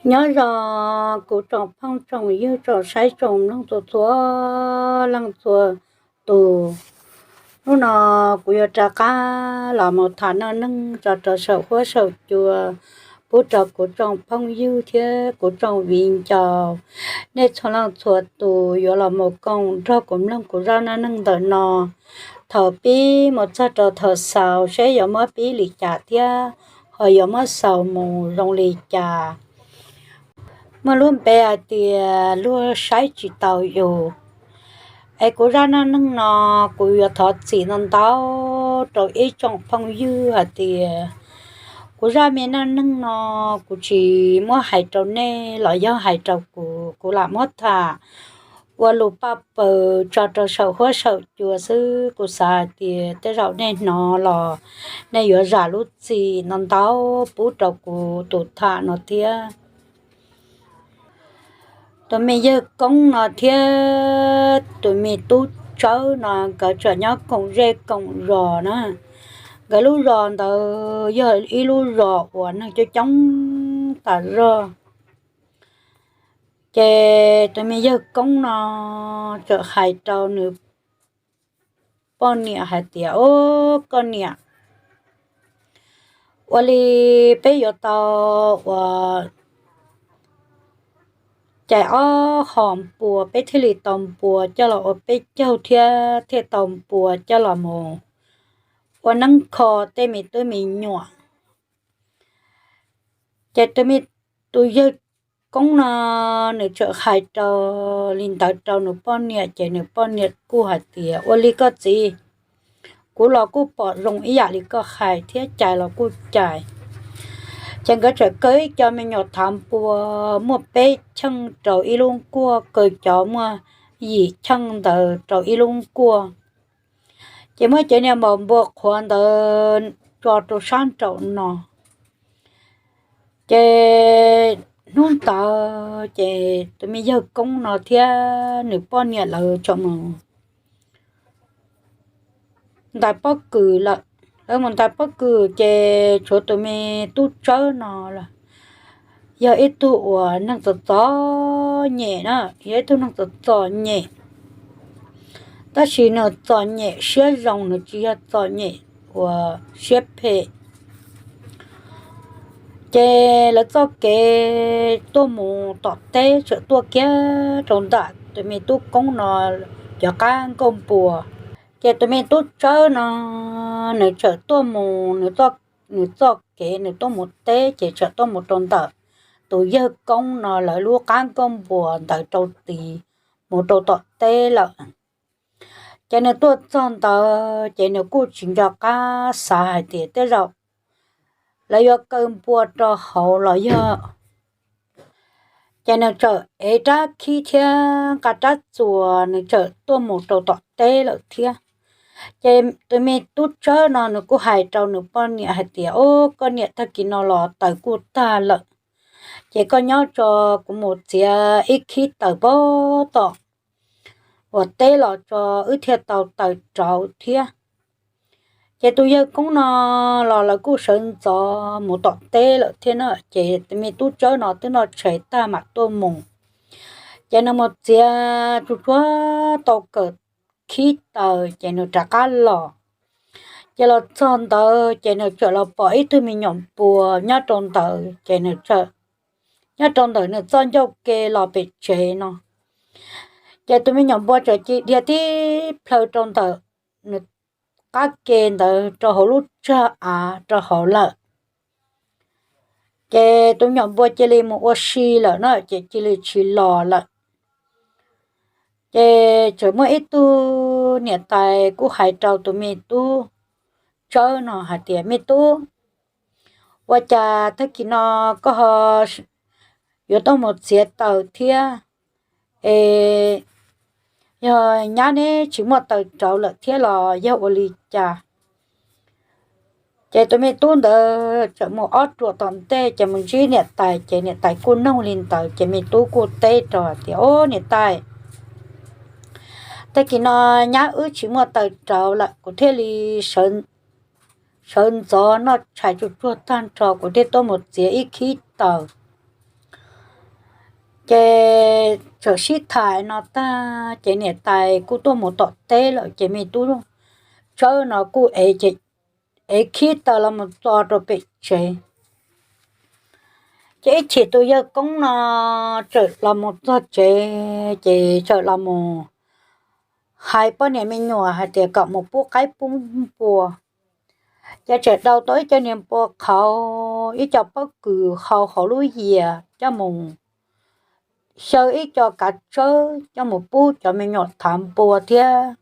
Nyob zoo kuv tsoom phooj tsoom ywg tsoom saib tsoom mloog txhua txhua leej txhua tus. Hnub no kuv yuav rov qab los mus tham neej neeg tso rau saum huab saum cua pub rau kuv tsoom phooj ywg thiab kuv tsoom viv ncaus. Nej txhua leej txhua tus yuav los mus koom nrog kuv mloog kuv zaj neej neeg ntawm no thaum pib mus txog rau thaum xaus seb yuav muab pib li cas thiab ho yuav muab xaus mus zoo li cas. Muaj lub npe hais tias luag saib tsis taus yus. Es kuv zaj neej neeg no kuv yuav thov txim ntau ntau rau ib tsoom phooj ywg hais tias kuv zaj me neej neeg no kuv tsis muab hais rau nej los yog hais rau kuv, kuv lam muab tham ua lus paj paws tso rau saum huab saum cua xwb. Kuv xav hais tias tej zaum nej hnov los nej yuav zam lub txim ntau ntau pub rau kuv tus tham no thiab. Tus me yawg koob no thiab tus me tub tsawb no nkawd tseem nyob koom zej koom zos na. Nkawd lub zos ntawd yog ib lub zos uas neeg coob coob tas zog. Ces tus me yawg koob no txawm hais rau nws poj niam hais tias, Au, koj niam, ua li peb yuav tau ua cais ob hom npua peb thiaj li tau npua coj los ua peb caug thiab thiaj tau npua coj los mus ua neeb kho tej me tub me nyuam. Ces tus me, tus yawg koob no nws txawm hais rau li ntawd rau nws poj niam ces nws poj niam kuj hais tias, Ua li koj txiv, kuv los kuj pom zoo ib yam li koj hais thiab cais los kuj cais. Ces nkawd txawm kaw ib co me nyuam thav npua muaj peb cheej rau ib lub nkuaj, kaw cov muaj yim cheej ntawd rau ib lub nkuaj. Ces muab cov niag maum npua qhuav ntawd tso rau sab nraum no. Ces hnub ntawd ces tus me yawg koob no thiab nws poj niam lawv txawm mus ntais pob kws lawm. Lawv mus ntais pob kws ces tshuav tus me tub tsawb no yog ib tug uas neeg txom txom nyem na, yog ib tug neeg txom txom nyem. Tab sis nws txom nyem siab zoo, nws tsis yog txom nyem uas siab phem. Ces lawv txoj kev tuaj mus tom teb txawm tuaj kiag rau ntawm tus me tub koob no cov qab nkauj npua. Ces tus me tub tsawb no nws txawm tuaj mus, nws txoj kev nws tuaj mus teb ces txawm tuaj mus rau ntawm tus yawg koob no lawv lub qab nkauj npua ntawd rau tid mus rau tom teb lawm. Ces nws tuaj txog ntawd ces nws kuj tsis nco qab xav hais tias tej zaum lawv yuav kaw npua rau hauv los yog. Ces nws txawm ev rab khib thiab nqa rab txuas, nws txawm tuaj mus rau tom teb lawm thiab. Ces tus me tub tsawb no nws kuj hais rau nws poj niam hais tias, Au, koj niam, tag kis no los taws kuj tag lawm, ces koj nyob tso, kuv mus txiav ib khib taws pag tom uas teb los tso wb thiaj tau taws rauv thiab. Ces tus yawg koob no los lawv kuj sawv ntxov mus tom teb lawm thiab na, ces tus me tub tsawb no twb noj tshais tag mam tuaj mus. Ces nws mus txiav tsuj tsuag tau kawm khib taws ces nws rov qab los. Ces los txog ntawd ces nws txawm los pom ib tug me nyuam npua nyob rau ntawd ces nws txawm nyob rau ntawm nws txoj ncauj ke los pem tsev no. Ces tus me nyuam npua txawm cia li dhia tib plhaw rau ntawm nws qab ke ntawd rau hauv lub tsag av rau hauv lawm. Ces tus me nyuam npua cia li mus ua si lawm na, ces cia li tsis los lawm. Ces txawm muaj ib tug niam tais kuj hais rau tus me tub tsawb no hais tias, Me tub, ua cas tag kis no koj ho yuav tuaj mus txiav taws thiab? Es yog nyab neb tsis muaj taws rauv lawm thiab los yog ua li cas? Ces tus me tub ntawd txawm mus ob ruam tom ntej ces mus ntsib niam tais, ces niam tais kuj noog li ntawd ces me tub kuj teb rau hais tias, Au niam tais, tag kis no nyab wb tsis muaj taws rauv lawm, kuv thiaj li sawv ntxov noj tshais tsuj tsuag tag nrho kuv thiaj tuaj mus txiav ib khib taws. Ces txawm sib tham no tag ces niam tais kuj tuaj mus tom teb lawm ces me tub Tsawb no kuj ev khib taws los mus txog rau pem tsev. Ces ib chim tus yawg koob no txawm los mus txog tsev ces txawm los mus hais poj niam me nyuam hais tias kom mus pub qaib pub npua. Ces txawm daus tau ib co niag npua qhauv, ib co pob kws hau hauv lub yias coj mus xyaw ib co kav tsawb coj mus pub cov me nyuam thav npua thiab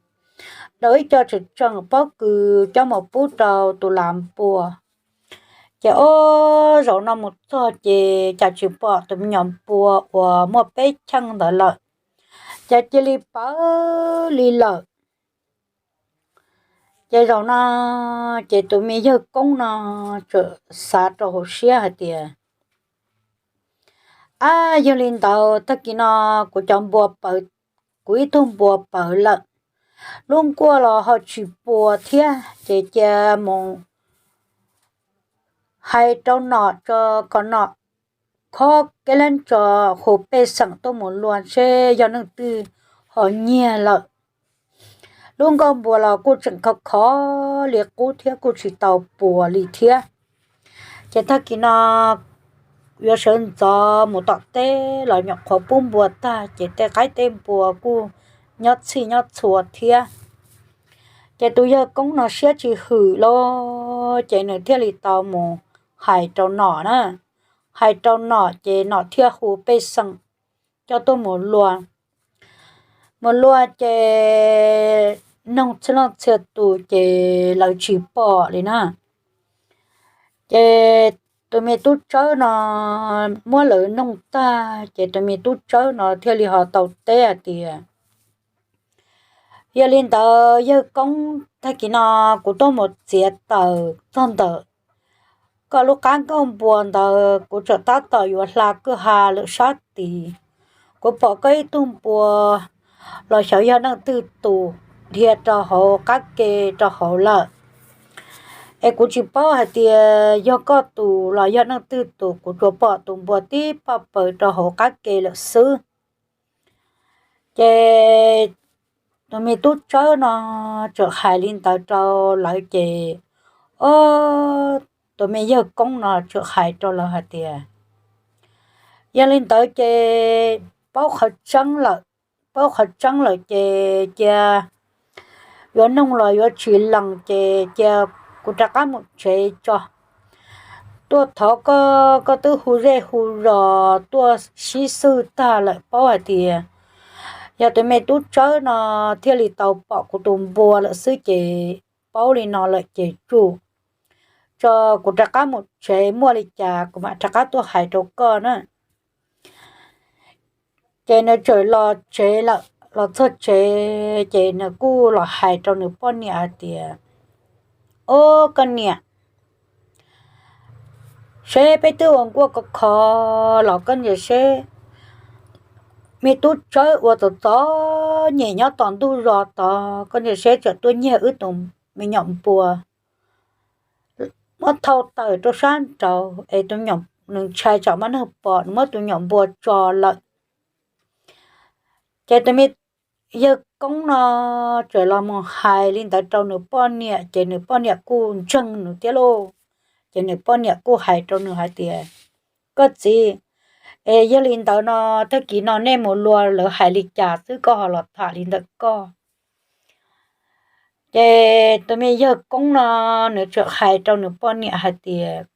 daus ib co tseem tseem pob kws coj mus pub rau tus lav npua. Ces ob zaug no mus txog ces cas tsis pom tus me nyuam npua uas muaj peb cheej ntawd lawm, ces cia li pawv li lawm. Ces zaum no ces tus me yawg koob no txawm xav rau hauv siab hais tias, ab, yog li ntawd tag kis no kuv cov npua pawv, kuv ib tug npua pawv lawm, lub nkuaj los ho tsis pua thiab ces cia mus hais rau nom tso, kom nom khob keb leeb tso hu pej xeem tuaj mus luag seb yog leej twg ho nyiag lawm. Lub nkuaj npua los kuj tseem khov khov li qub thiab kuj tsis tau pua li thiab. Ces tag kis no yuav sawv ntxov mus tom teb los nyuam qhuav pub npua tag ces tej qaib tej npua kuj nyob txhij nyob txhua thiab. Ces tus yawg koob no siab tsis hwm lawm ces nws thiaj li tau mus hais rau nom na. Hais rau nom ces nom thiaj hu pej xeem coj tuaj mus luag. Mus luag ces noog txhij leej txhia tus ces lawv tsis pom li na. Ces tus me tub Tsawb no muab lawv noog tag ces tus me tub Tsawb no thiaj li ho tau teb hais tias, yog li ntawd yawg koob, tag kis no kuv tuaj mus txiav taws txog ntawm koj lub qab nkuaj npua ntawd, kuv tseem tab tom yuav hla kwj ha lawm sab tid, kuv pom koj ib tug npua los xyov yog leej twg tus dhia rau hauv qab ke rau hauv lawm. Es kuv tsis paub hais tias yog koj tus los yog leej twg tus, kuv tsuas pom tus npua tib paj paws rau hauv qab ke lawm xwb. Ces tus me tub Tsawb no txawm hais li ntawd rau lawv ces, o, tus me yawg koob no txawm hais rau lawv hais tias, yog li ntawd ces paub qhov tseeb lawm, paub qhov tseeb lawm ces cia yuav noog los yuav tsis lees ces cia kuv rov qab mus tsev tso. Tuaj thov koj, koj twb hu zej hu zos tuaj sib xwb tag lawm, paub hais tias yog tus me tub Tsawb no thiaj li tau pom kuv tus npua lawm xwb ces paub li no lawm ces tsum tso, kuv rov qab mus tsev, muaj li cas kuv mam rov qab tuaj hais rau koj na. Ces nws txawm los tsev lawm, los txog tsev ces nws kuj los hais rau nws poj niam hais tias, o, koj niam, seb peb twb ua nkuaj kov kho los koj ntsia seb, me tub Tsawb ua txom txom nyem nyob tom ntug zos tod, koj ntsia seb txawm tuaj nyiag wb tus me nyuam npua, muab thau tawm rau sab nraud es tus me nyuam, nws ntshai tsam muaj neeg pom, nws muab tus me nyuam npua tso lawm. Ces tus me yawg koob no txawm los mus hais li ntawd rau nws poj niam ces nws poj niam kuj ntseeg nws thiab lauj. Ces nws poj niam kuj hais rau nws hais tias, koj txiv, es yog li ntawd no tag kis no nej mus luag lawv hais li cas xwb koj ho los tham li ntawm koj. Ces tus me yawg koob no nws txawm hais rau nws poj niam hais tias,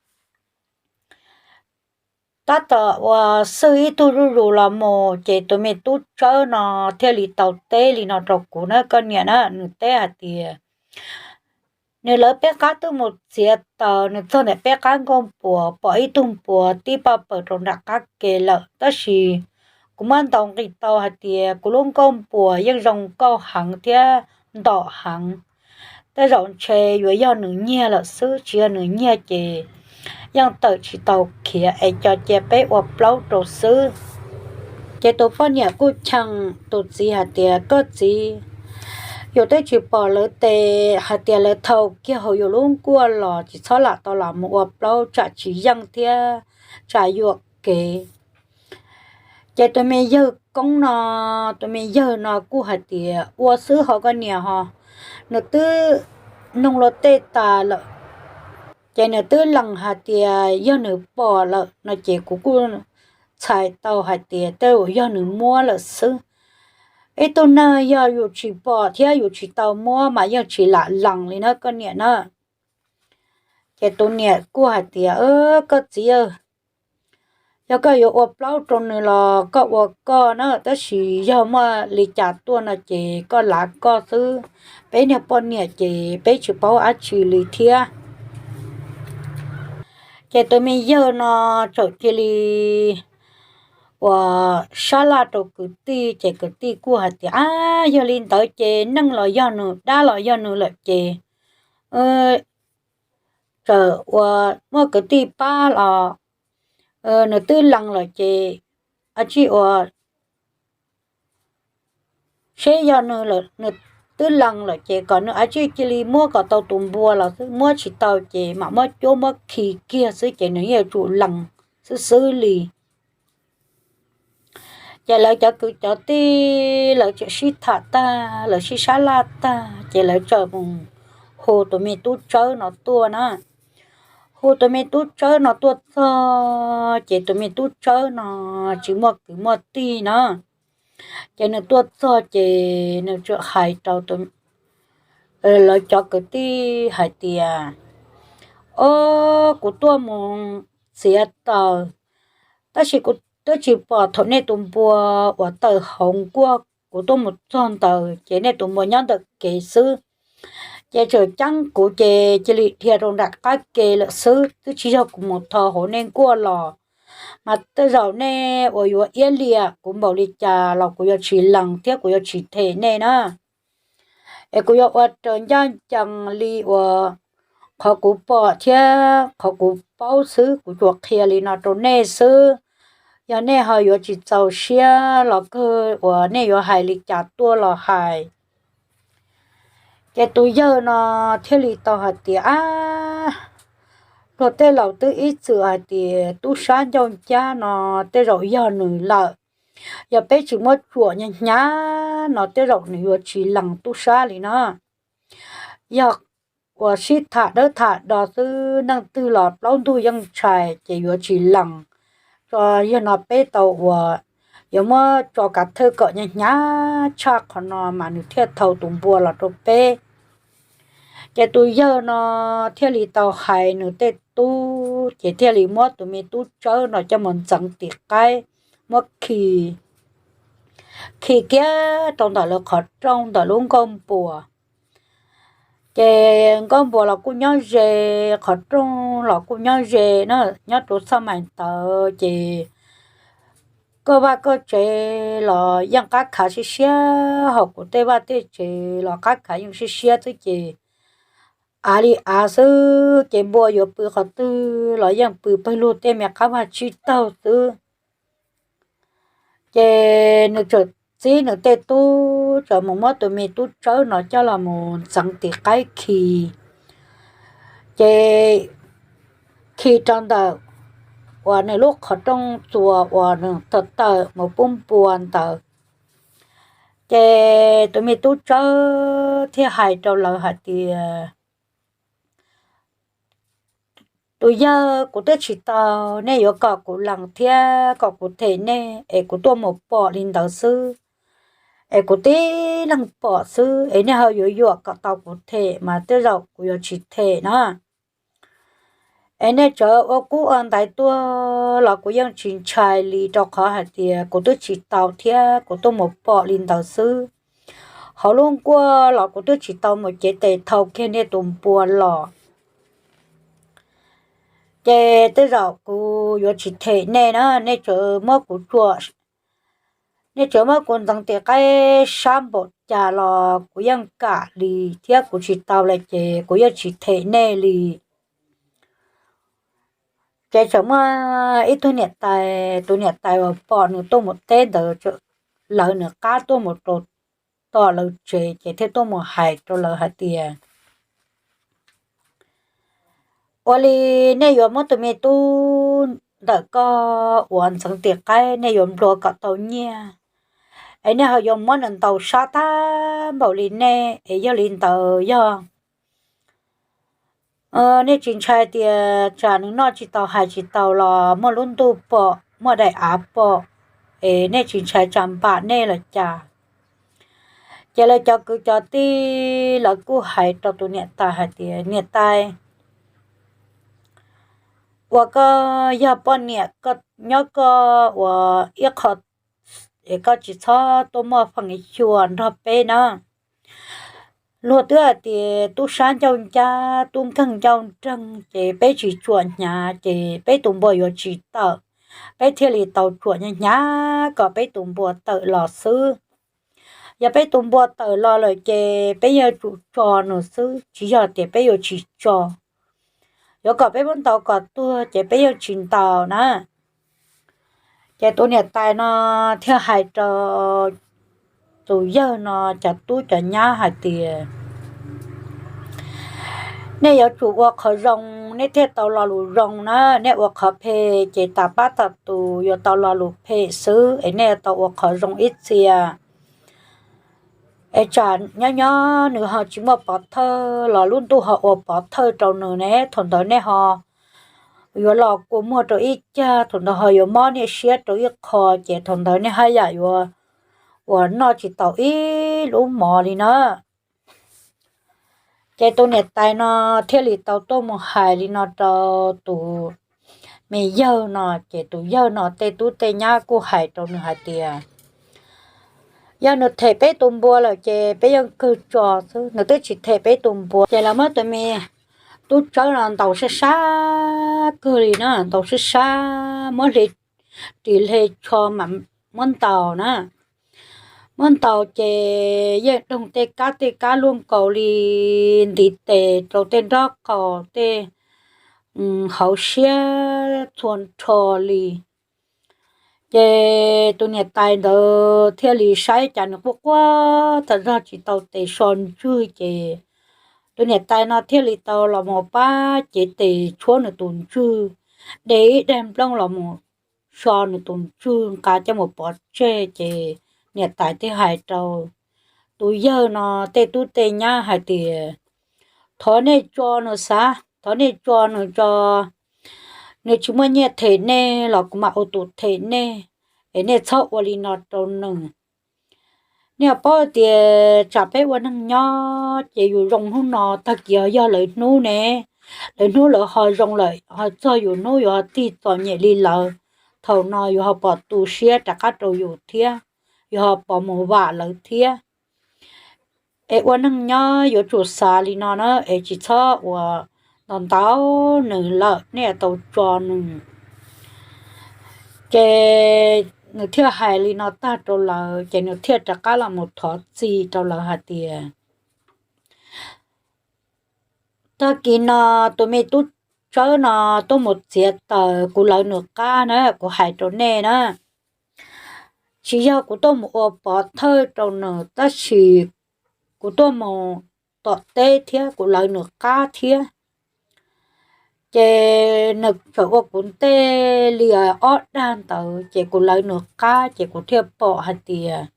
tab tom ua xwb ib tug zuj zus los mus ces tus me tub Tsawb no thiaj li tau teb li no rau kuv na koj niam na. Nws teb hais tias, nws lawv peb qab twb mus txiav taws, nws txog ntawm peb qab nkuaj npua pom ib tug npua tib paj paws rau nram qab ke lawm, tab sis kuv muab ntaus nqis tau hais tias kuv lub nkuaj npua yeej zoo nkauj heev thiab ntom heev. Tej zaum ntshe yuav yog nws nyiag lawm xwb, tsis yog nws nyiag ces yeej tawm tsis tau khiav es co cia peb ua plaub rau xwb. Ces tus poj niam kuj cheem tus txiv hais tias, koj txiv, yus twb tsis pom lawv tes hais tias lawv thau kiag hauv yus lub nkuaj los tsis txhob lam tau los mus ua plaub tsam tsis yeej thiab tsam yuam kev. Ces tus me yawg koob no, tus me yawg no kuj hais tias, Ua xwb ho koj niam ho, nws twb noog luag tej tas lawm, ces nws twb lees hais tias yog nws pom lawm no ces kuv kuj txhais tau hais tias tej zaum yog nws muab lawm xwb. Ib tug neeg yog yus tsis pom thiab yus tsis tau muab mas yeej tsis lam lees li na koj niam na. Ces tus niam kuj hais tias, Koj txiv, yog koj yuav ua plaub rau nws los koj ua koj na, tab sis yog muaj li cas tuaj no ces koj lav koj xwb. Peb niag poj niam ces peb tsis paub dab tsi li thiab. Ces tus me yawg no txawm cia li uas sab laj rau kwv tij, ces kwv tij kuj hais tias, Ab, yog li ntawd ces neeg los yog nws, dab los yog nws lawm ces txawm uas muaj kwv tij pab los nws twb lees lawm ces a tsij ua seb yog nws, nws twb lees lawm ces kom nws a tsij cia li muab kom tau tus npua los xwb, muab tsis tau ces mam muab cuab muab khi kiag xwb ces nws yeej yuav tsum lees xwb xwb li. Ces lawv cov kwv cov tij lawv tseem sib tham tag, lawv sib sab laj tag ces lawv txawm mus hu tus me tub tsawb no tuaj na. Hu tus me tub tsawb no tuaj txog ces tus me tub tsawb no tsis muaj kwv muaj tij na. Ces nws tuaj txog ces nws txawm hais rau lawv cov kwv tij hais tias, Ob, kuv tuaj mus txiav taws, tab sis kuv twb tsis pom thaum nej tus npua uas tawm hauv nkuaj, kuv tuaj mus txog ntawd ces nej tus npua nyob ntawm kev xwb. Ces txawm ceeb kuv ces cia li dhia rau nram qab ke lawm xwb, twb tsis yog kuv mus tho hauv nej nkuaj los. Mas tej zaum nej uas yuav iab liam kuv npaum li cas los kuv yuav tsis lees thiab kuv yuav tsis them nej na. Es kuv yuav ua raws ncaj ncees li uas qhov kuv pom thiab qhov kuv paub xwb, kuv tsuas qhia li no rau nej xwb. Yog nej ho yuav tsis txaus siab los kawg uas nej yuav hais li cas tuaj los hais. Ces tus yawg no thiaj li tau hais tias, Ab, luag tej laus twb ib txwm hais tias tub sab ncauj ncab no tej zaum yog nws lawm. Yog peb tsis muab tsuam hnyav hnyav no tej zaum nws yuav tsis lees tub sab li no. Yog uas sib tham dawb tham do xwb, neeg twg los plaub ntug yeej ntshai ces yuav tsis lees. Tso, yog no peb tau uas yuav muab tso kav thawj kom hnyav hnyav tshaj qhov no mas nws thiaj thau tus npua los rau peb. Ces tus yawg no thiaj li tau hais nws tej tub ces thiaj li muab tus me tub tsawb no coj mus ntxeev tim qaib, muab khi khi kiag rau ntawm lawv qhov rooj ntawm lub nkuaj npua. Ces nkuaj npua los kuj nyob ze, qhov rooj los kuj nyob ze na, nyob rau txhaj mais ntawd ces koj vaj koj tsev los yeej qab khav siab siab, ho kuv tej vaj tej tsev los qab khav yeej siab siab xwb ces av li av xwb, ces npua yuav pw qhov twg los yeej pw pawg lug tej me qab vaj tsib taug xwb. Ces nws txawm txib nws tej tub txawm mus muab tus me tub tsawb no coj los mus ntxeev tim qaib khi. Ces khi rau ntawm uas nws lub qhov rooj txuas uas nws tawm tawm mus pub npua ntawd. Ces tus me tub tsawb thiaj hais rau lawv hais tias, Tus yawg, kuv twb tsis tau nej yuav kom kuv lees thiab kom kuv them nej es kuv tuaj mus pom li ntawd xwb. Es kuv tib leeg pom xwb es nej ho yuav yuam kom tau kuv them mas tej zaum kuv yuav tsis them na. Es nej tseem ua kub ua ntaiv tuaj los kuv yeej tsis ntshai li, rau qhov hais tias kuv twb tsis tau thiab kuv tuaj mus pom li ntawd xwb. Hauv lub nkuaj los kuv twb tsis tau mus cev tes thau kiag nej tus npua los. Ces tej zaum kuv yuav tsis them nej na, nej tseem muab kuv tsuam, nej tseem muab kuv ntxeev tim qaib sab npaum cas los kuv yeej kam li, thiab kuv tsis tau lawm ces kuv yeej tsis them nej li. Ces txawm muaj ib tug niam tais, tus niam tais uas pom nws tuaj mus teb ntawd, lawv nws qab tuaj mus rau tom lawv tsev ces thiaj tuaj mus hais rau lawv hais tias, Ua li nej yuav muab tus me tub ntawm koj uas ntxeev tis qaib nej yuav nplua kom tau nyiaj, es nej ho yuav muab nws ntaus sab tag npaum li nej, es yog li ntawd yog nej tsis ntshai tias tsam nws noj tsis tau hais tsis tau los muaj lub ntuj pom muaj daim av pom, es nej tsis ntshai tsam npam nej los cas? Ces lawv cov kwv cov tij lawv kuj hais rau tus niam tais hais tias, Niam tais, uas koj yog poj niam, koj nyob koj uas ib qho, es koj tsis txhob tuaj muaj feem xyuam nrog peb na. Luag twb hais tias tub sab ncauj ncab tub nkeeg ncauj nreeg, ces peb tsis tsuam hnyav ces peb tus npua yuav tsis tawm, peb thiaj li tau tsuam hnyav hnyav kom peb tus npua tawm los xwb. Yog peb tus npua tawm los lawm ces peb yuav tsum tso nws xwb, tsis yog tias peb yuav tsis tso. Yuav kom peb muab ntaus kom tuag ces peb yeej tsis ntaus na. Ces tus niam tais no thiaj hais rau tus yawg no cov tub cov nyab hais tias, Nej yuav tsum ua qhov zoo nej thiaj tau lo lus zoo na, nej ua qhov phem ces tas pab tas tus yuav tau lo lus phem xwb, es nej yuav tau ua qhov zoo ib txhia. Es tsam nyob nyob nws ho tsis muaj pov thawj los lub ntuj ho ua pov thawj rau nws ne, thaum ntawd nej ho yuav los kua muag rau ib cag, thaum ntawd ho yuav mob niaj siab rau ib qho, ces thaum ntawd nej haj yam yuav uas noj tsis tau ib lub mov li na. Ces tus niam tais no thiaj li tau tuaj mus hais li no rau tus me yawg no, ces tus yawg no tej tub tej nyab kuj hais rau nws hais tias, Yog nws them peb tus npua lawm ces peb yeej kawg tso xwb, nws twb tsis them peb tus npua. Ces lawv muab tus me tub tsawb no ntaus sab sab kawg li na, ntaus sab sab, muab hle ris hle tsho mas muab ntaus na. Muab ntaus ces yeej doog tej kab tej kab luaj nkaus li ntiv tes rau tej nrob qaum tej hauv siab txhua nrho li. Ces tus niam tais ntawd thiaj li saib cas nws quaj quaj tag zog tsis tau tes so ntswg, ces tus niam tais no thiaj li tau los mus pab cev tes tshuab nws tus ntswg, de ib daim nplooj los mus so nws tus ntswg nqa coj mus pov tseg. Ces niam tais thiaj hais rau tus yawg no tej tub tej nyab hais tias, Thov nej tso nws xav, thov nej tso nws tso, nws tsis muaj nyiaj them nej los kuv mam ua tus them nej, es nej txhob ua li no rau nws. Nej paub tias tsam peb ua neeg nyob ces yus zoo hnub no tag kis yog lawv hnub ne, lawv hnub lawv ho zoo lawm ho txog yus hnub yus ho tig txom nyem li lawv, thaum no yus ho pom tu siab rov qab rau yus thiab, yus ho pom mus vam lawv thiab. Es ua neeg nyob yuav tsum xav li no na, es tsis txhob ua ntaus ntaus nws lawm, nej yuav tau tso nws. Ces nws thiaj hais li no tag rau lawv ces nws thiaj rov qab los mus thov txim rau lawv hais tias, Tag kis no tus me tub tsawb no tuaj mus txiav taws, kuv lawv nws qab na, kuv hais rau nej na. Tsis yog kuv tuaj mus ua pov thawj rau nws, tab sis kuv tuaj mus tom teb thiab kuv lawv nws qab thiab. Ces nws txawm ua kuv ntej li ob dag ntawd ces kuv lawv nws qab ces kuv thiaj pom hais tias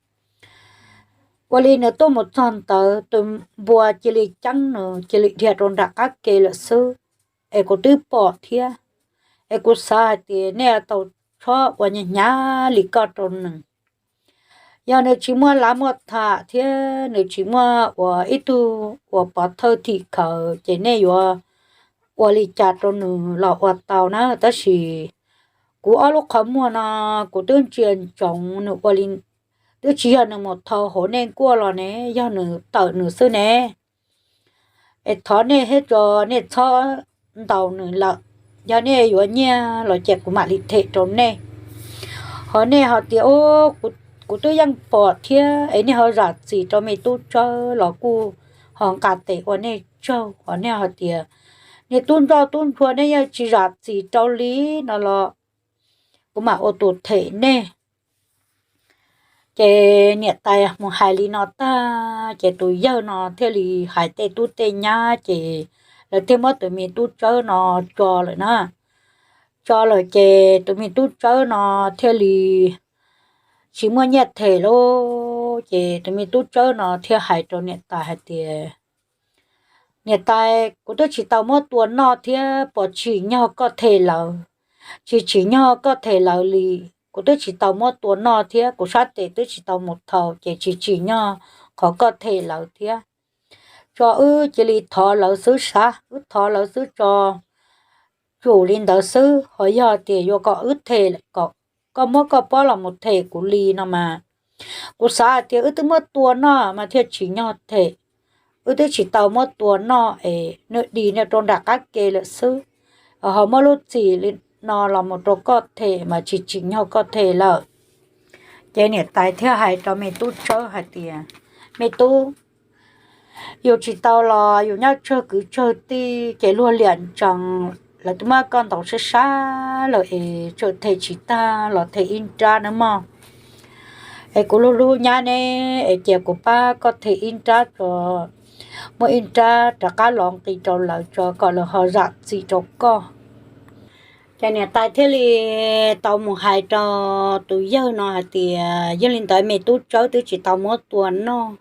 ua li nws tuaj mus txog ntawd tus npua cia li ceeb nws cia li dhia rau nram qab ke lawm xwb. Es kuv twb pom thiab, es kuv xav hais tias nej tau txhob ua hnyav hnyav li koj rau nws. Yog nws tsis muaj lav muaj tham thiab nws tsis muaj ua ib tug ua pov thawj thim khawv ces nej yuav ua li cas rau nws los ua tau na. Tab sis kuv ob lub qhov muag no kuv twb ntsia ntsoov nws ua li, twb tsis yog nws mus thau hauv nej nkuaj los ne, yog nws tawm nws xwb ne. Es thov nej thiab tso, nej txhob ntaus nws lawm. Yog nej yuav nyiaj los ces kuv mam li them rau nej. Ho nej ho tias, Kuv twb yeej pom thiab, es nej ho zam txim rau me tub tsawb los kuj ho nqa tes ua nej tsaug. Ho nej ho tias, Niag tub ntsoj tub ntsuag, nej yeej tsis zam txim rau li no los kuv mam ua tus them nej. Ces niam tais mus hais li no tag ces tus yawg no thiaj li hais tej tub tej nyab ces lawv thiaj muab tus me tub tsawb no tso lawm na. tso lawm ces tus me tub tsawb no thiaj li tsis muaj nyiaj them lauj. Ces tus me tub tsawb no thiaj hais rau niam tais hais tias, Niam tais, kuv twb tsis tau muab tua noj thiab, puas tsim nyog koj them lawv? Tsis tsim nyog koj them lawv li. Kuv twb tsis tau muab tua noj thiab, kuv sab tes twb tsis tau mus thau, ces tsis tsim nyog qhov koj them lawv thiab. Tso wb cia li thov lawv xwb sav, wb thov lawv xwb tso. Tsum li ntawd xwb, ho yog tias yuav kom wb them kom koj muab koj pob los mus them kuv li no mas, kuv xav hais tias wb twb muab tua noj mas thiaj tsim nyog them. Wb twb tsis tau muab tua noj es nws dim nws rau nram qab ke lawm xwb, ho muab lub txim li no los mus rau koj them mas tsis tsim nyog koj them lawm. Ces niam tais thiaj hais rau me tub tsawb hais tias, Me tub, yus tsis tau los yus nyob tsawg kwv tsawg tij ces luag liam ntsees, lawv twb muab koj ntaus sab sab lawm es tseem them tsis tag los them ib nrab nawb mog. Es kuv hlub hlub nyab neb es cia kuv pab koj them ib nrab tso, muab ib nrab rov qab los nqis rau lawv tso kom lawv ho zam txim rau koj. Ces niam tais thiaj li tau mus hais rau tus yawg no hais tias, Yog li ntawd me tub tsawb twb tsis tau muab tua noj,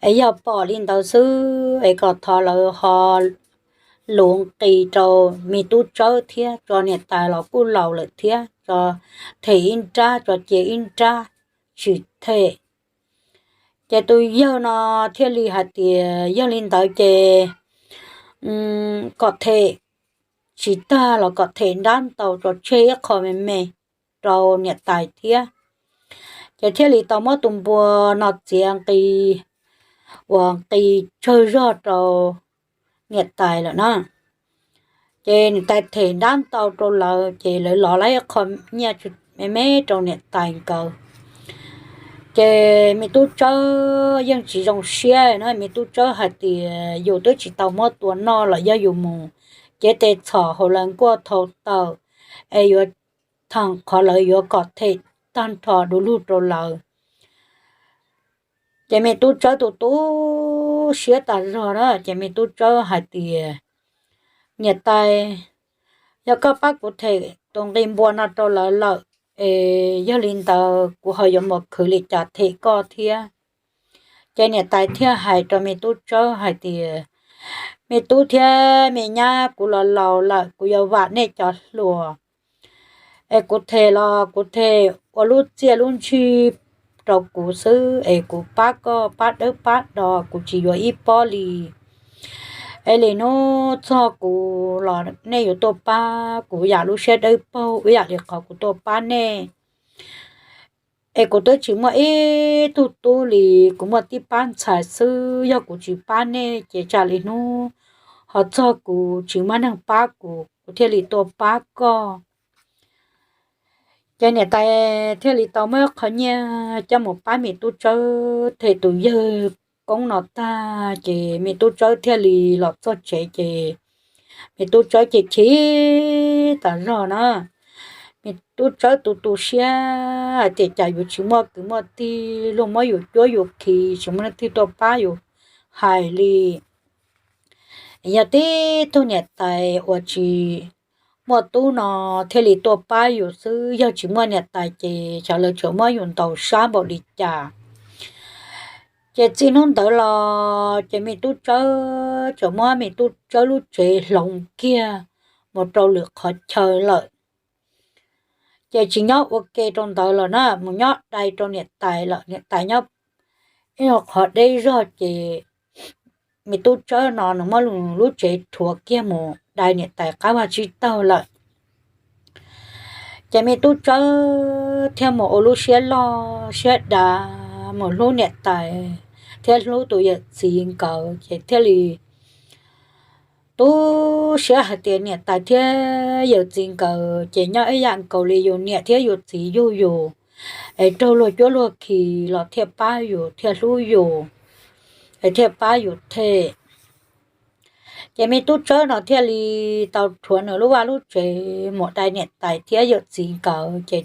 es yog pom li ntawd xwb es kom thov lawv ho luv nqis rau me tub tsawb thiab tso, niam tais los kuj laus lawm thiab tso, them ib nrab tso, cia ib nrab tsis them. Ces tus yawg no thiaj li hais tias, Yog li ntawd ces kom them tsis tag los kom them nrab ntau tso, tseg ib qho me me rau niam tais thiab. Ces thiaj li tau muab tus npua no txiav nqi uas nqi tsawg zog rau niam tais lawm na. Ces niam tais them nrab ntau rau lawv ces lawv los laib ib qho nyiaj me me rau niam tais nkawd. Ces me tub tsawb yeej tsis zoo siab na, me tub tsawb hais tias yus twb tsis tau muab tua noj los yog yus mus cev tes txhom hauv lawv nkuaj thau taws es yuav theem qhov lawv yuav kom them tag nrho du lug rau lawv. Ces me tub tsawb tu tu siab tas zog na, ces me tub tsawb hais tias, Niam tais, yog koj pab kuv them tus nqi npua no rau lawv lawm, es yog li ntawd kuv ho yuav mus khwv li cas them koj thiab? Ces niam tais thiaj hais rau me tub tsawb hais tias, Me tub thiab me nyab, kuv los laus lawm, kuv yuav vam nej cov hluas es kuv them los kuv them ua lub txiaj lub ntsig rau kuv xwb, es kuv pab koj pab dawb pab do kuv tsis yuav ib pob li. Es li hnub txog kuv los nej yuav tuaj pab kuv yam lub siab dawb paug ib yam li qhov kuv tuaj pab nej. Es kuv twb tsis muaj ib tug tub li, kuv muaj tib pab ntxhais xwb, yog kuv tsis pab nej ces tsam li hnub ho txog kuv tsis muaj neeg pab kuv, kuv thiaj li tuaj pab koj. Ces niam tais thiaj li tau muab qhov nyiaj coj mus pab me tub tsawb them tus yawg koob no tag, ces me tub tsawb thiaj li los txog tsev, ces me tub tsawb ces chim tas zog na. Me tub tsawb tu tu siab hais tias, Cas yus tsis muaj kwv muaj tij, luag muab yus cuab yus khi, tsis muaj leej twg tuaj pab yus hais li. Yog tib tug niam tais uas tsis muaj tub no thiaj li tuaj pab yus xwb, yog tsis muaj niam tais ces xyov lawv tsuas muab yus ntaus sab npaum li cas. Ces txij hnub ntawd los ces me tub tsawb tsuas muab me tub tsawb lub tsev hloov kiag mus rau lwm qhov chaw lawm. Ces tsis nyob ua ke rau ntawd lawm na, mus nyob dai rau niam tais lawm. Niam tais nyob ib qhov deb zog ces me tub tsawb no nws muab lub tsev rhuav kiag mus dai niam tais qab vaj tsib taug lawm. Ces me tub tsawb thiaj mus ua lub siab loj siab dav mus hlub niam tais thiab hlub tus yawm txiv nkawd, ces thiaj li tu siab hais tias niam tais thiab yawm txiv nkawd ces nyob ib yam nkaus li yus niam thiab yus txiv yug yus, es raug luag cuab luag khi los thiaj pab yus thiaj hlub yus, es thiaj pab yus them. Ces me tub tsawb no thiaj li tau rhuav nws lub vaj lub tsev mus dai niam tais thiab yawm txiv nkawd, ces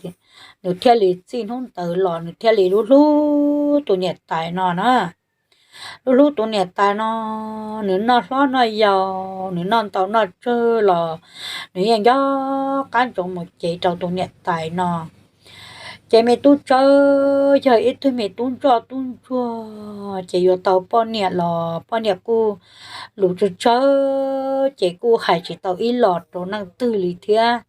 nws thiaj li txij hnub ntawd los nws thiaj li hlub hlub tus niam tais no na. lub hlub tus niam tais no, nws noj hlob noj yau, nws noj ntau noj tsawg los nws yeej nco qab ntsoov mus cev rau tus niam tais no. Ces me tub Tsawb yog ib tug me tub ntsoj tub ntsuag, ces yuav tau poj niam los poj niam kuj lus tsawg tsawg, ces kuj hais tsis tau ib los rau leej twg li thiab.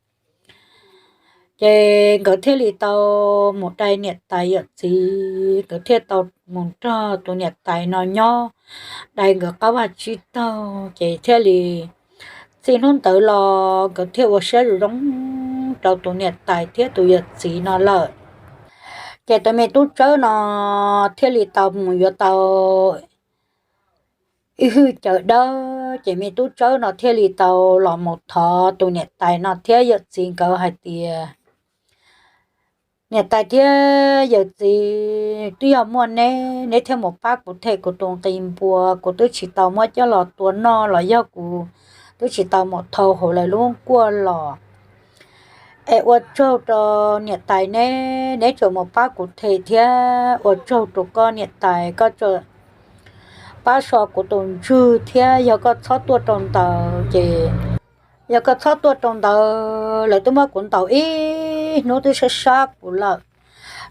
Ces nkawd thiaj li tau mus dai niam tais yawm txiv, nkawd thiaj tau mus nrog tus niam tais no nyob, dai nkawd qab vaj tsib taug, ces thiaj li txij hnub ntawd los nkawd thiaj ua siab zoo rau tus niam tais thiab tus yawm txiv no lawm. Ces tus me tub Tsawb no thiaj li tau mus yuav tau ib hwj cawv dawb, ces me tub Tsawb no thiaj li tau los mus thov tus niam tais no thiab yawm txiv nkawd hais tias, niam tais thiab yawm txiv, twb yog muaj neb, neb thiaj mus pab kuv them kuv tus nqi npua, kuv twb tsis tau muab coj los tua noj los yog kuv twb tsis tau mus thau hauv lawv lub kuaj los. Es ua tsaug rau niam tais neb, neb tseem mus pab kuv them thiab ua tsaug rau koj niam tais, koj tseem pab so kuv tus ntswg thiab, yog koj txhob tuaj rau ntawd ces, yog koj txhob tuaj rau ntawd lawv twb muab kuv ntaus ib hnub twb sab sab kuv lawm.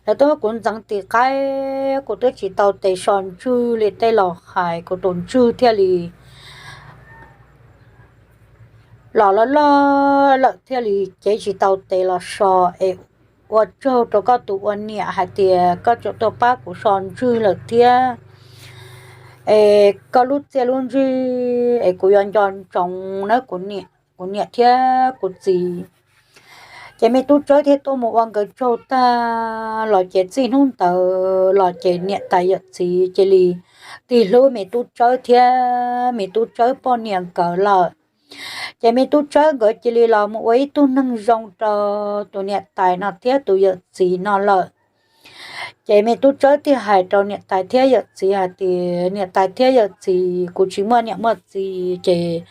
Lawv twb muab kuv ntxeev tis qaib, kuv twb tsis tau tes so ntswg li tej los hais, kuv tus ntswg thiaj li los loj loj lawm thiaj li cev tsis tau tes los so. Es ua tsaug rau koj tus ua niam hais tias koj tseem tuaj pab kuv so ntswg lawm thiab. Es koj lub txiaj lub ntsig es kuv yuav nco ntsoov nawb kuv niam thiab kuv txiv. Ces me tub Tsawb thiaj tuaj mus ua nkawd tsaug tag los ces txij hnub ntawd los ces niam tais yawm txiv cia li tig hlub me tub Tsawb thiab me tub Tsawb poj niam nkawd lawm. Ces me tub Tsawb nkawd cia li los mus ua ib tug neeg zoo rau tus niam tais no thiab tus yawm txiv no lawm. Ces me tub Tsawb thiaj hais rau niam tais thiab yawm txiv hais tias, niam tais thiab yawm txiv, kuv tsis muaj niam muaj txiv ces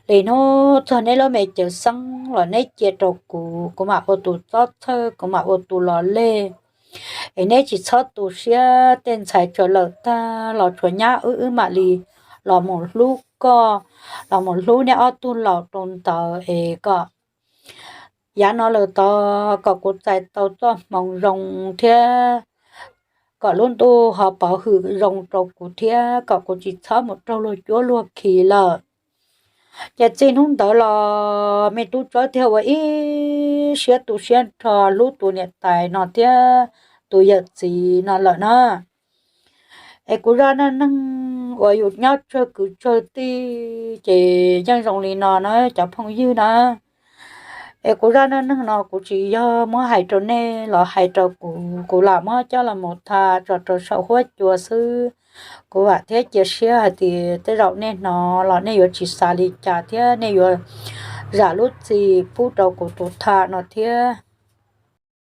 li hnub txog neb lub me cawv xeeb los neb cia rau kuv, kuv mam ua tus txob txhawj, kuv mam ua tus los leg. Es neb tsis txhob tu siab, tej ntxhais tsaws lawm tag los tsuas nyab wb, wb mam li los mus hlub koj, los mus hlub neb ob tug laus rau ntawd es kom yav no lawm tod kom kuv txais tau txoj hmoov zoo thiab kom lub ntuj ho pov hwm zoo rau kuv thiab kom kuv tsis txhob mus raug luag cuab luag khi lawm. Ces txij hnub ntawd los me tub Tsawb thiaj ua ib siab tu siab nrho hlub tus niam tais no thiab tus yawm txiv no lawm na. Es kuv zaj neej neeg uas yus nyob tsawg kwv tsawg tij ces yeej zoo li no na cov phooj ywg na. Es kuv zaj neej neeg no kuv tsis yog muab hais rau nej los hais rau kuv, kuv lam muab coj los mus tham tso rau saum huab cua xwb. Kuv vam thiab cia siab hais tias tej zaum nej hnov los nej yuav tsis xav li cas thiab nej yuav zam lub txim pub rau kuv tus tham no thiab.